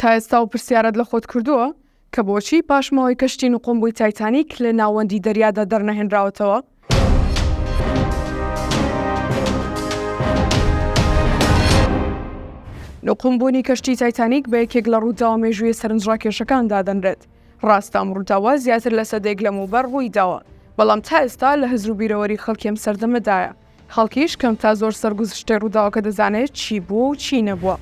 تا ئێستا ئەو پرسیارەت لە خۆت کردووە کە بۆچی پاشماوەی کەشتی نوقمبووی تایتانیک لە ناوەندی دەریادا دەرنەهێنراوەتەوە؟ نوقمبوونی کەشتی تایتانیک بە یەکێک لە ڕووداوە مێژوویە سەرنجڕاکێشەکان دادەنرێت. ڕاستە ئەم ڕووداوە زیاتر لە سەدەیەک لەمەوبەر ڕوویداوە، بەڵام تا ئێستا لە هزر و بیرەوەری خەڵکی ئەم سەردەمەدایە. خەڵکیش کەم تا زۆر سەرگوزشتەی ڕووداوەکە دەزانێت چی بووە و چی نەبووە.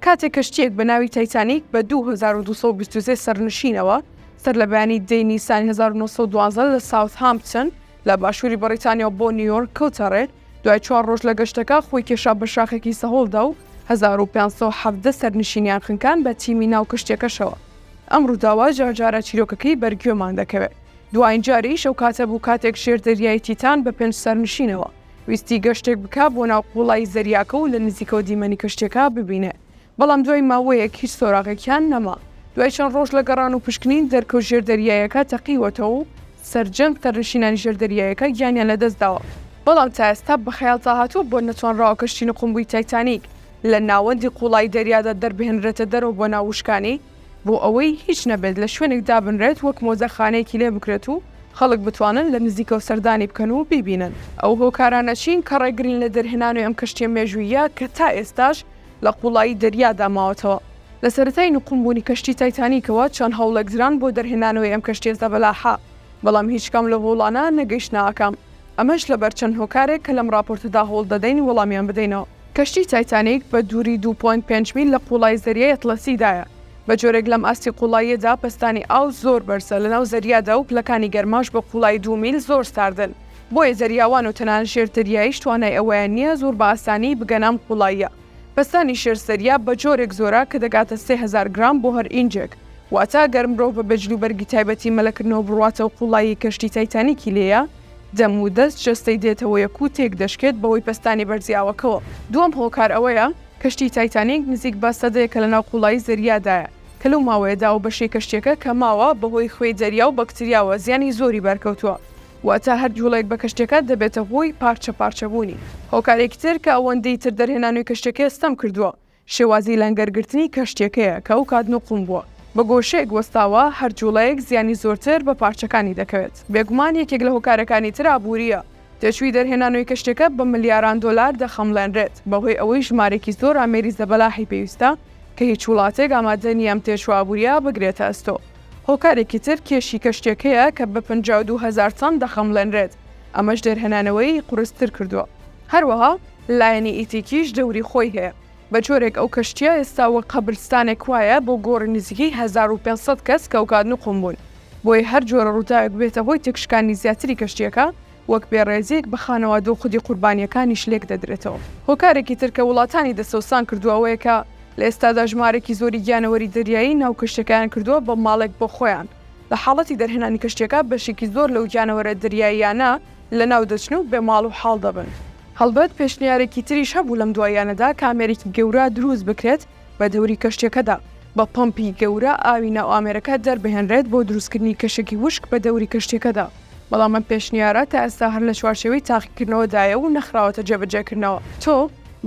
کاتێک کەشتییەک بە ناوی تایتانیک بە 2223 سەرنشینەوە سەرلەبەیانی دە ی نیسانی 1912 لە ساوثهامپتن لە باشووری بەڕیتانیاوە بۆ نیویۆرک کەوتە ڕێ، دوای چوار ڕۆژ لە گەشتەکە خۆی کێشا بە شاخێکی سەهۆڵدا و 1517 سەرنشینیان خنکان بە تیمی ناو کەشتییەکەشەوە. ئەم ڕووداوە جارجارە چیرۆکەکەی بەرگوێمان دەکەوێت. دوایین جاریش ئەو کاتە بوو کاتێک ژێردەریای تیتان بە پێنج سەرنشینەوە ویستی گەشتێک بکا بۆ ناو قوڵایی زەریاکە و لە نزیکەوە دیمەنی کەشتیەکە ببینێ، بەڵام دوای ماوەیەک هیچ سۆراغێکیان نەما. دوای چەند ڕۆژ لە گەڕان و پشکنین دەرکەوت ژێردەریایەکە تەقیوەتەوە و سەرجەم سەرنشینانی ژێردەریایەکە گیانیان لەدەستداوە. بەڵام تا ئێستا بە خەیاڵتا هاتووە بۆ نەتوانراوە کەشتی نوقمبووی تایتانیک لە ناوەندی قوڵایی دەریادا دەربهێنرێتە دەرەوە بۆ ناو وشکانی؟ بۆ ئەوەی هیچ نەبێت لە شوێنێک دابنرێت وەک مۆزەخانەیەکی لێ بکرێت و خەڵک بتوانن لە نزیکەوە سەردانی بکەن و بیبینن. ئەو هۆکارانە چین کە ڕێگرین لە دەرهێنانەوەی ئەم کەشتییە مێژووییە کە تا ئێستاش لە قووڵایی دەریادا ماوەتەوە؟ لە سەرەتای نوقمبوونی کەشتی تایتانیکەوە چەند هەوڵێک دران بۆ دەرهێنانەوەی ئەم کەشتییە زەبەلاحە، بەڵام هیچ کام لەو هەوڵانە نەگەیشتنە ئاکام، ئەمەش لەبەر چەند هۆکارێک کە لەم ڕاپۆرتەدا هەوڵ دەدەین وەڵامیان بدەینەوە. کەشتی تایتانیک بە دووری دوو point پێنج میل لە قووڵایی زەریای ئەتڵەسیدایە، بە جۆرێک لەم ئاستی قووڵاییەدا پەستانی ئاو زۆر بەرزە لەناو زەریادا و پلەکانی گەرماش بە قووڵایی دوو میل زۆر ساردن، بۆیە زەریاوان و تەنانەت ژێر دەریاییش توانای ئەوەیان نییە زۆر بە ئاسانی بگەنە ئەم قووڵاییە. پەستانی ژێر زەریا بە جۆرێک زۆرە کە دەگاتە 3000 گرام بۆ هەر ئینجێک، واتە گەر مرۆڤ بە بێ جلوبەرگی تایبەتی مەلەکردنەوە بڕواتە ئەو قووڵاییەی کەشتی تایتانیکی لێیە، دەم و دەست جەستەی دێتەوە یەک و تێک دەشکێت بەهۆی پەستانی بەرزی ئاوەکەوە. دووەم هۆکار ئەوەیە، کەشتی تایتانیک نزیک بە سەدەیەکە لەناو قوڵایی زەریادایە، کە لەو ماوەیەدا ئەو بەشەی کەشتیەکە کە ماوە بەهۆی خوێی زەریا و بەکتریاوە زیانی زۆری بەرکەوتووە، واتە هەر جوڵەیەک بە کەشتیەکە دەبێتە هۆی پارچە پارچەبوونی. هۆکارێکی تر کە ئەوەندەی تر دەرهێنانەوەی کەشتیەکەی ئەستەم کردووە، شێوازی لەنگەرگرتنی کەشتیەکەیە کە ئەوکات نوقم بووە بە گۆشەیەک وەستاوە، هەر جوڵەیەک زیانی زۆرتر بە پارچەکانی دەکەوێت. بێگومان یەکێک لە هۆکارەکانی تر ئابوورییە، تێچووی دەرهێنانەوەی کەشتیەکە بە ملیاران دۆلار دەخەمڵێنرێت، بەهۆی ئەوەی ژمارەیەکی زۆر ئامێری زەبەلاحی پێویستە کە هیچ وڵاتێک ئامادە نییە ئەم تێچووە ئابوورییە بگرێتە ئەستۆ. هۆکارێکی تر کێشی کەشتیەکەیە کە بە 52 هەزار تەن دەخەمڵێنرێت، ئەمەش دەرهێنانەوەی قورستر کردووە. هەروەها لایەنی ئیتیکیش دەوری خۆی هەیە، بە جۆرێک ئەو کەشتییە ئێستا وەک قەبرستانێک وایە بۆ گۆڕی نزیکەی 1500 کەس کە ئەوکات نوقم بوون، بۆیە هەر جۆرە ڕووداوێک ببێتە هۆی تێکشکانی زیاتری کەشتییەکە، وەک بێڕێزییەک بە خانەوادە و خودی قوربانییەکانیش لێکدەدرێتەوە. هۆکارێکی تر کە وڵاتانی دەستەوسان کردووە ئەوەیە کە لە ئێستادا ژمارەیەکی زۆری گیانەوەری دەریایی ناو کەشتییەکەیان کردووە بە ماڵێک بۆ خۆیان، لە حاڵەتی دەرهێنانی کەشتییەکە بەشێکی زۆر لەو گیانەوەرە دەریاییانە لەناو دەچن و بێ ماڵ و حاڵ دەبن. هەڵبەت پێشنیارێکی تریش هەبوو لەم دواییانەدا کە ئامێرێکی گەورە دروست بکرێت بە دەوری کەشتیەکەدا بە پەمپی گەورە ئاوی ناو ئامێرەکە دەربهێنرێت بۆ دروستکردنی کەشێکی وشک بە دەوری کەشتیەکەدا، بەڵام ئەم پێشنیارە تا ئێستا هەر لە چوارچێوەی تاقیکردنەوەدایە و نەخراوەتە جێبەجێکردنەوە. تۆ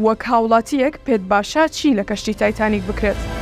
وەک هاوڵاتییەک پێت باشە چی لە کەشتی تایتانیک بکرێت؟